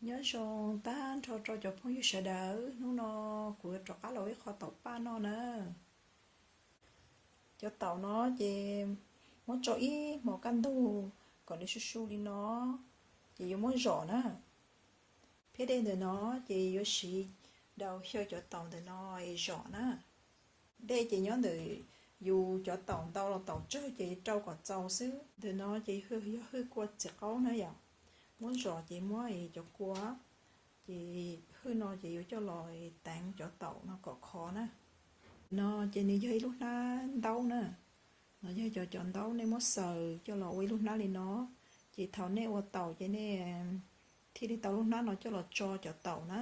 Nyob zoo tag nrho rau cov phooj ywg sawv daws, hnub no kuv yuav rov qab los ua ib qho taum paj noj na. Cov taum no ces muab tso ib hmos kaj ntug kom nws su su li no, ces yuav muab zom na. Phiab dej ntawm no ces yuav siv daus xyaw cov taum ntawm no zom na. Dej ces nyob ntawm yus cov taum ntau los taum tsawg ces rau kom txaus xwb. Ntawm no ces yog hwj kua txiv qaub na yom. Muab zom ces muab cov kua, ces hwj no ces yuav coj los teev cov taum no kom khov na. No ces nws yog ib lub hnab ntaub na. No yog cov, cov ntaub nej muab xaws coj los ua ib lub hnab li no, ces thaum nej ua taum ces nej thiaj li tau lub hnab no coj los tso cov taum na.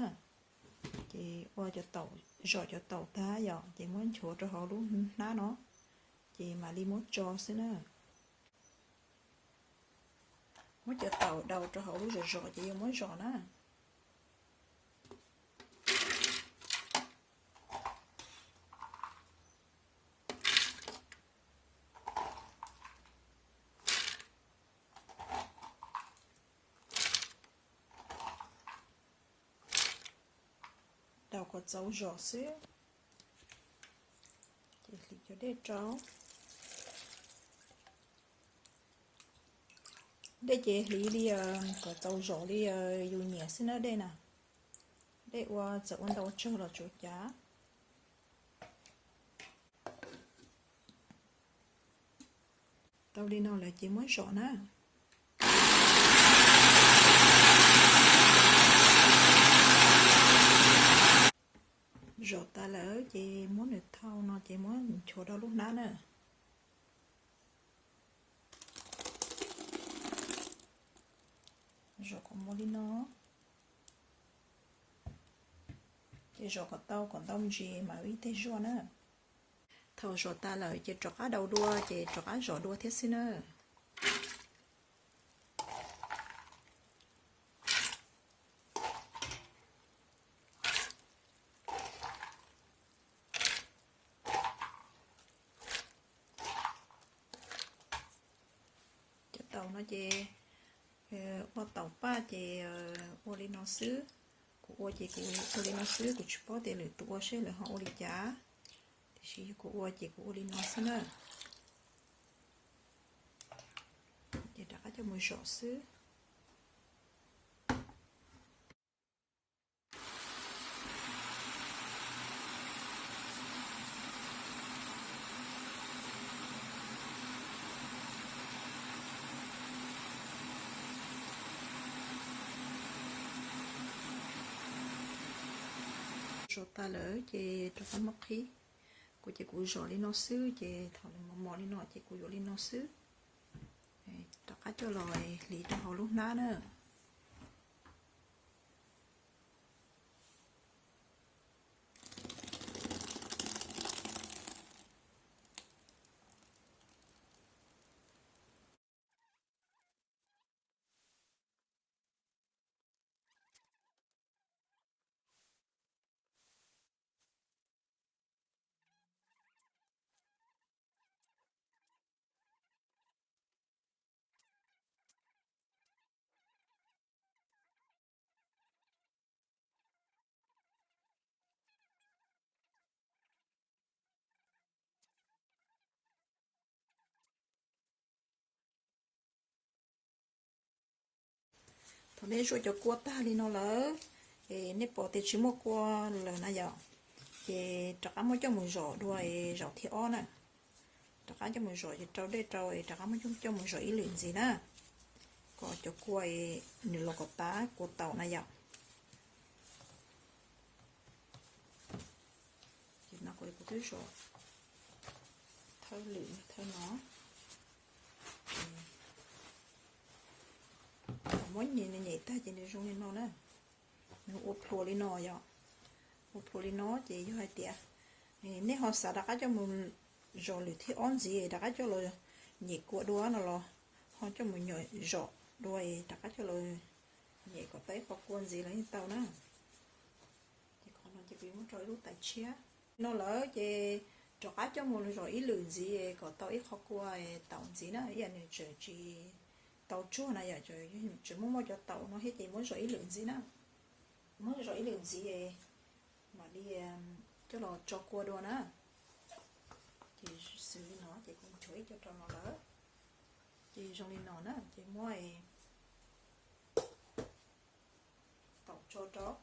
Ces ua cov taum, zom cov taum tag yom, ces muab nchuav rau hauv lub hnab no, ces mam li muab tso xwb na. Muab cov taum daus rau hauv lub zom zom ces yuav muab zom na. Daus kom txaus zom xwb, ces hliv cov dej rau. Dej ces hliv li kom txaus zom li yus nyiam xwb na dej na. Dej ua txawm ua ntau tsawg los tsuav cav. Tau li no lawm ces muab zom na. Zom tas lawm ces muab nws thau no ces muab nchuav rau lub hnab na. Zom kom mos li no. Ces zom kom tau kom ntau ntsis mam ib teg zuaj na. Thaum zom tas lawm ces rov qab daus dua ces rov qab zom dua thiab xwb na. Cov taum no ces ua taum paj ces ua li no xwb. Kuv ua ces kuv ua li no xwb, kuv tsis paub tias lwm tus ua seb lawv ho ua li cas, tiam sis yog kuv ua ces kuv ua li no xwb na. Ces rov qab coj mus zom xwb. Zom tas lawm ces rov qab muab qhib. Kuv ces kuv zom li no xwb, ces thaum nws mos mos li no ces kuv yuav li no xwb. Rov qab coj los hliv rau hauv lub hnab na. Thaum nej zuaj cov kua tag li no lawm, es nej pom tias tsis muaj kua lawm na yom, ces rov qab muab coj mus zom dua es zaum thib ob na. Rov qab coj mus zom ces rau dej rau es rov qab muab coj mus zom ib lwm ntxiv na, kom cov kua nws los kom tas kua taum na yom. Ces no kuv twb zom thawj lwm thawj no. Thaum muab nyem nyem tag ces nws zoo li no na. Nws ua plhuav li no yom. Ua plhuav li no ces yog hais tias nej ho xav rov qab coj mus zom lwm thib ob ntxiv rov qab coj los nyem kua dua no los ho coj mus nyem zom dua es rov qab coj los nyem kom tau ib qho kua ntxiv los yeej tau na. Ces qhov no ces kuv yuav muab rau ib lub tais tshiab. No lawm ces rov qab coj mus zom ib lwm ntxiv kom tau ib qho kua taum ntxiv na, ib yam nws tseem tsis tau tsuag na yom, tseem muaj muaj cov taum no thiab ces muab zom ib lwm ntxiv na. Muab zom ib lwm ntxiv mam li coj los tso kua dua na. Ces xws li no ces kuv nchuav ib co rau no lawm. Ces zoo li no na ces muab taum tso rau.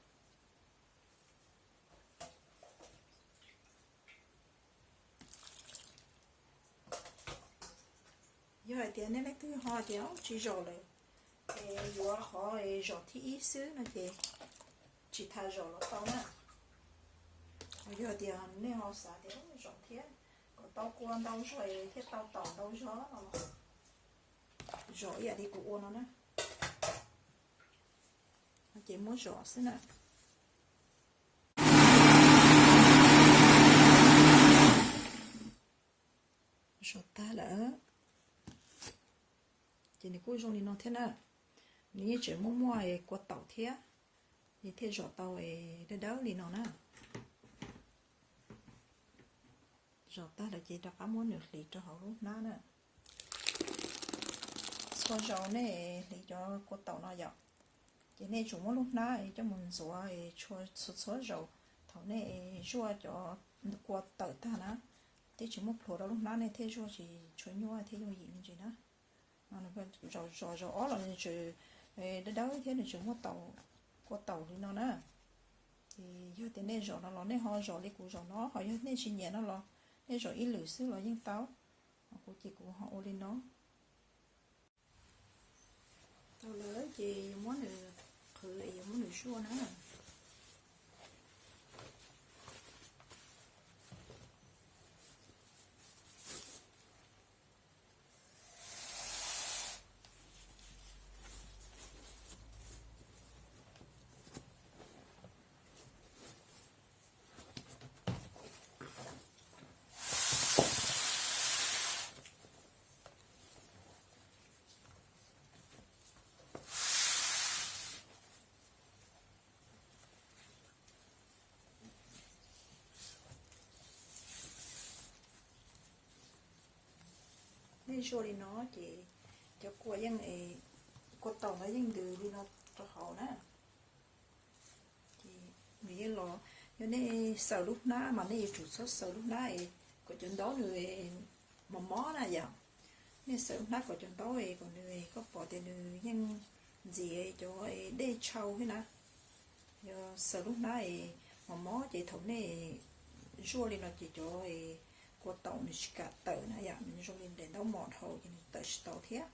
Yog hais tias nej leej twg ho tias tsis zom lawm, es yuav qhov zom thib ib xwb no ces tsis tas zom los tau na. Yog tias nej ho xav tias zom thiab kom tau kua ntau zog thiab tau taum ntau zog no, zom ib yam li kuv ua no na. Ces muab zom xwb na. Zom tag lawm. Ces nws kuj zoo li no thiab na. Nws yeej tseem muaj muaj kua taum thiab, nws thiaj zom tau dawb dawb li no na. Zom tag lawm ces rov qab muab nws hliv rau hauv lub hnab na. Txhua zaus nej hliv cov kua taum no yom, ces nej tsum muab lub hnab coj mus ntxuav txhua txhua zaus thaum nej zuaj cov kua tawm tag na. Twb tsis muab plhuav rau lub hnab nej thiaj zuaj tsis tshua nyuaj thiab yooj yim me ntsis na. Zom zaus ob los nws tseem dawb dawb thiab nws tseem muaj taum, kua taum li no na. Ces yog tias nej zom no los nej ho zom li kuv zom no, ho yog nej tsis nyiam no los nej zom ib lwm xwb los yeej tau. Kuv ces kuv ho ua li no. Tau lawm ces yuav muab nws qhwv es yuav muab nws zuaj na. Nej zuaj li no ces cov kua yeej, kua taum no yeej ntws li no rau hauv na. Ces nws yeej los, yog nej xaws lub hnab mas nej yuav tsum txhob xaws lub hnab es kom cov ntaub nws mos mob na yom. Nej xaws lub hnab kom cov ntaub es kom nws, koj pom tias nws yeej ntxias cov dej tshau thiab na. Yog xaws lub hnab es mos mob ces thaum nej zuaj li no ces cov kua taum nws tsis kam tawm na yom, nws zoo li daim ntaub mos dhau ces nws tawm tsis tau thiab.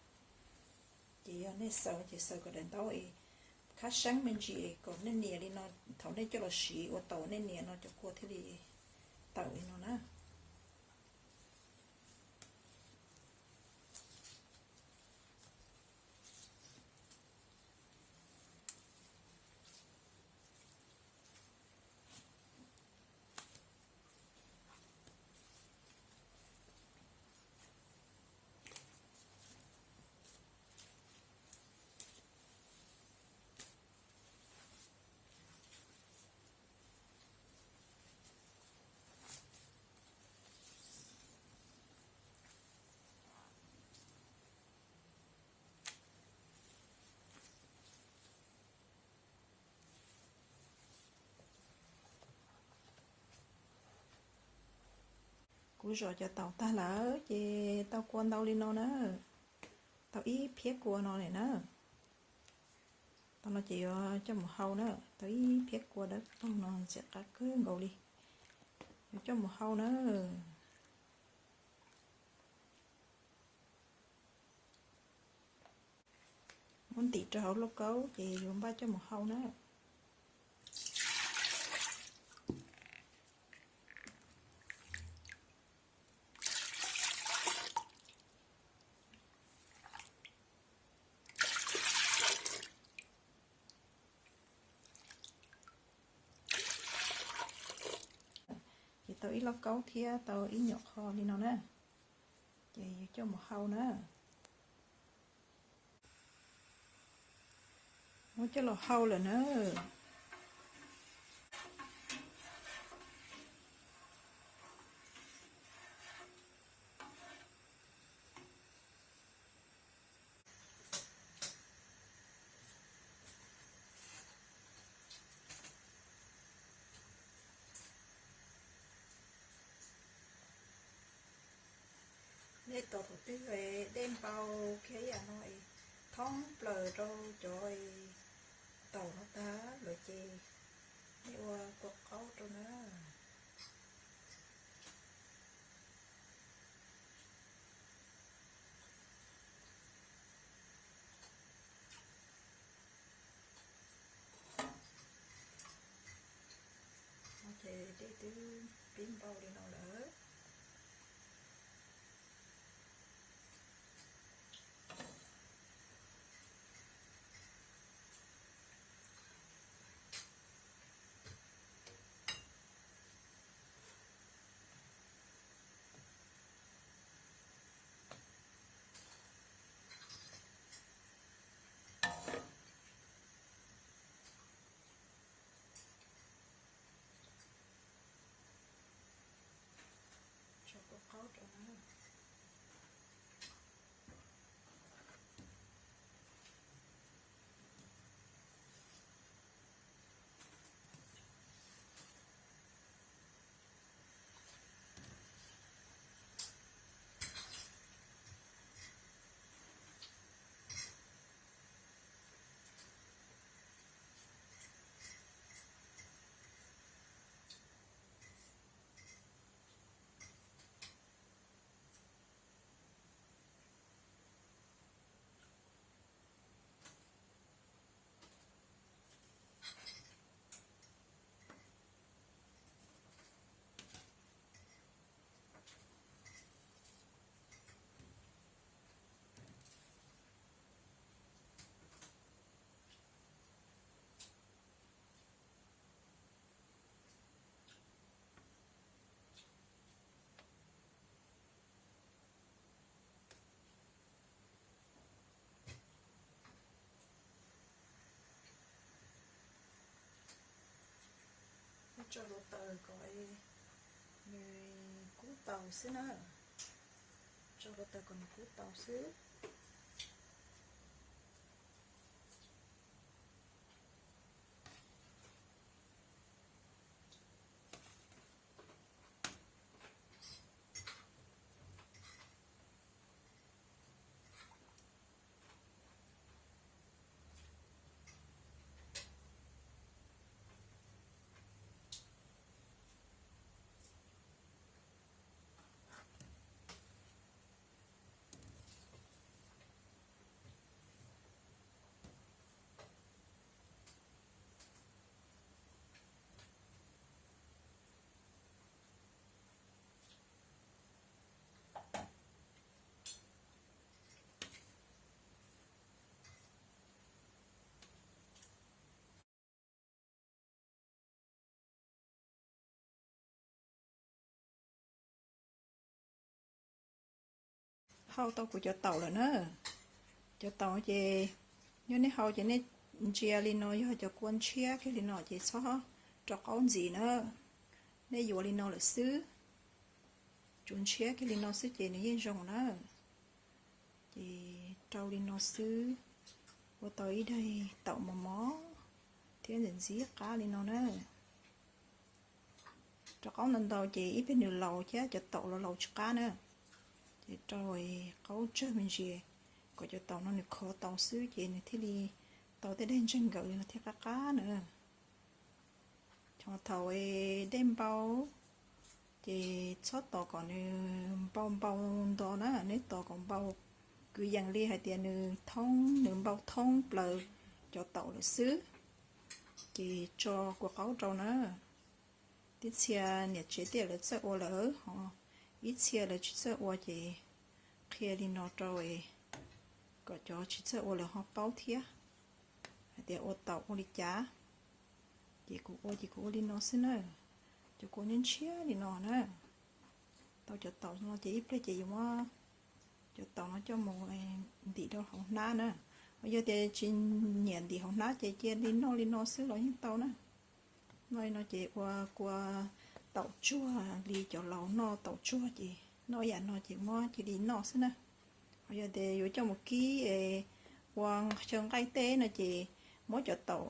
Ces yog nej xaws ces xaws kom daim ntaub es khab seeb me ntsis kom nej nias li no, thaum nej coj los siv ua taum nej nias no cov kua thiaj li tawm li no na. Kuv zom cov taum tag lawm ces tau kua ntau li no na. Tau ib phiab kua no na. Tau no ces yuav coj mus hau na. Tau ib phiab kua dawb paug no ntxim qab kawg nkaus li. Yuav coj mus hau na. Muab ntim rau hauv lauj kaub ces yuav npaj coj mus hau na. Ces tau ib lauj kaub thiab tau ib nyuam qho li no na. Ces yuav coj mus hau na. Muab coj los hau lawm na. Neb tos thaum twg dej npau kiag ib yam no es thoob plaws rau cov taum no tag lawm ces neb ua kua qaub rau na. Ces dej twb pib npau li no lawm. Tso kua qaub rau na. Tso hluav taws kom nws kub tau xwb na. Tso hluav taws kom nws kub tau xwb. Hau tau kuv cov taum lawm na. Cov taum ces nyob neb hau ces nej ntsia li no yog cov kua ntshiab kiag li no ces txhob rau qaub ntxiv na. Nej yuav li no lawm xwb, tsuas ntshiab kiag li no xwb ces nws yeej zoo na. Ces rau li no xwb, ua tau ib daig taum mos mos thiab ntxim ntxim qab li no na. Rau qaub ntau ntau ces ib pliag nws laus thiab cov taum los laus tsis qab na. Ces rau qaub tsawg me ntsis kom cov taum no nws khov tau xwb ces nws thiaj li tau tej daig ntseeg nkawm li no thiaj qab qab na. Thaum dej npau ces txhob tos kom nws npau npau nto na, neb tos kom npau kwv yees li hais tias nws thoob, nws npau thoob plaws cov taum lawm xwb, ces tso kua qaub rau na. Tib txhia niam tsev tiaj lawv txawj ua lawm ho, ib txhia lawv tsis txawj ua ces qhia li no rau kom cov tsis txawj ua lawv ho paub thiab hais tias ua taum ua li cas. Ces kuv ua ces kuv ua li no xwb na, cov kua ntshiab ntshiab li no na. Tau cov taum no ces ib pliag ces yuav muab cov taum no coj mus ntim rau hauv hnab na. Ho yog tias tsis nyiam ntim hauv hnab ces cia li noj li no xwb los yeej tau na. Noj li no ces ua kua taum tsuag li cov laus noj taum tsuag ces noj ib yam no ces muab cia li noj xwb na. Ho yog tias yuav coj mus kib ua xyaw nqaij teb no ces muab cov taum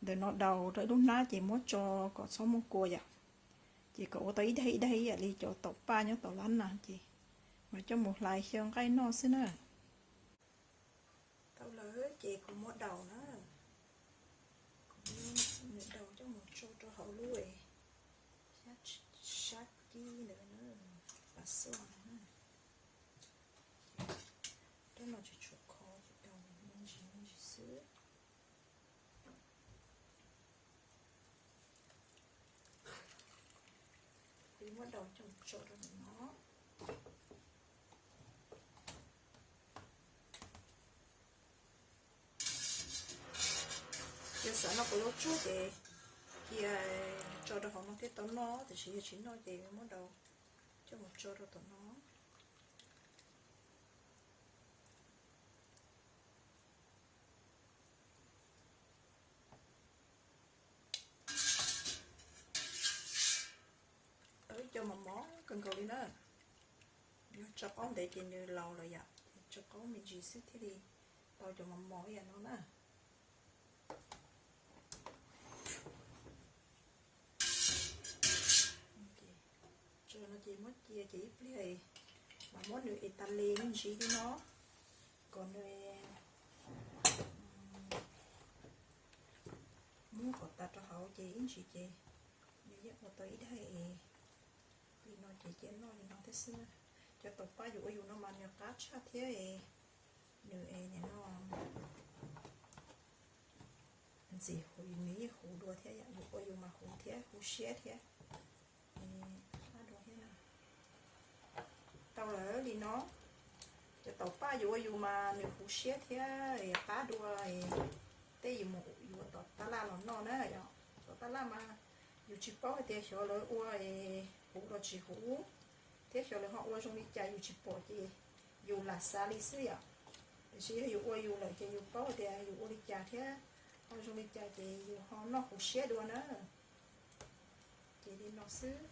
ntawm no daus rau ib lub hnab ces muab tso kom txhob muaj kua yom. Ces kom ua tau ib daig ib daig ib yam li cov taum paj nyob tau lab na ces Mas coj mus hlais xyaw nqaij noj xwb na. Tau lawm ces kuv muab daus na, kuv muab daus coj mus tso rau hauv lub sab kib ntawd na, pas xuaj na. Rab no tsis tshua khov, ces daus me ntsis me ntsis xwb. Kuv muab daus coj mus tso rau ntawm no. Yog xav noj quav zaub tsuag ces cia tso rau hauv no thiaj tau noj, tiam sis yog tsis noj ces muab daus coj mus tso rau tom no. Tau ib co mos mos kawg nkaus li na. Yog tso qaub ntev ces nws laus lawm yom, tso qaub me ntsis xwb thiaj li tau cov mos mos ib yam no na. Tso no ces muab cia ces ib pliag mam muab nws es tas li me ntsis li no, kom nws muab kom tas rau hauv ces ib ntsis ces nws yeej ua tau ib daig es li no ces cia noj li no thiab xwb na. Cov taum paj yus ua yus no mas nws qab tshaj thiab es nws es nim no ntxim huv, nws yeej huv dua thiab yom, yus ua yus mas huv thiab huv siab thiab. Qab dua thiab na. Tau lawm li no, cov taum paj yus ua yus mas nws huv siab thiab qab dua, tej yus mus yus ua tom tab laj los noj na yom. Tom tab laj mas yus tsis paub hais tias xyov lawv ua huv los tsis huv, thiab xyov lawv ho ua zoo li cas yus tsis pom ces yus lam xav li xwb yom. Tiam sis yog yus ua yus lawm ces yus paub hais tias yus ua li cas thiab ho zoo li cas ces yus ho noj huv siab dua na. Ces li no xwb.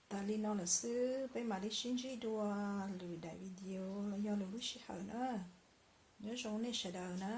Tas li no lawm xwb, peb mam li sib ntsib dua lwm daim video los yog lwm lub sij hawm na. Nyob zoo nej sawv daws na.